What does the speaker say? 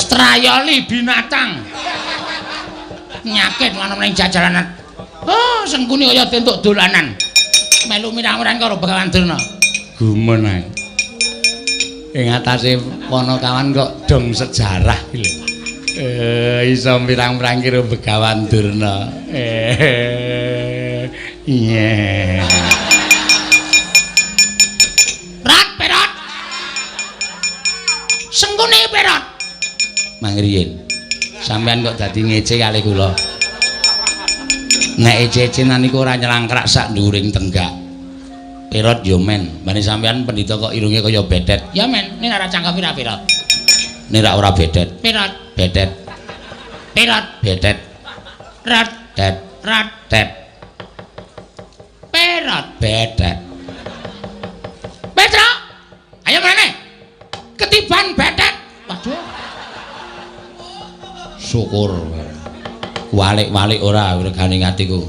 Strayoli binatang. Nyakit ana ning jajalanan. Oh, Sengkuni kaya entuk dolanan. Melu mirang-mirang karo Begawan Durna. Gumun ae. Ing atase Panakawan kok dong sejarah iki lho. Iso mirang-mirang karo Begawan Durna. Iya. Rat perot. Sengkuni perot. Mangriyin. Sampeyan kok dadi ngece kalih kula. Nek ece-ecenan niku ora nyelangkrak sak nduwuring tenggak. Perot yo men, bane sampeyan pendhita kok irunge kaya bedet. Ya men, nek ora cangkem ora perot. Nek ora bedet. Perot. Bedet. Perot. Bedet. Rat. Tet. Rat. Tet. Perot. Bedet. Petro. Ayo mrene. Ketiban bedet. Waduh. Syukur. Walik-walik ora regane atiku.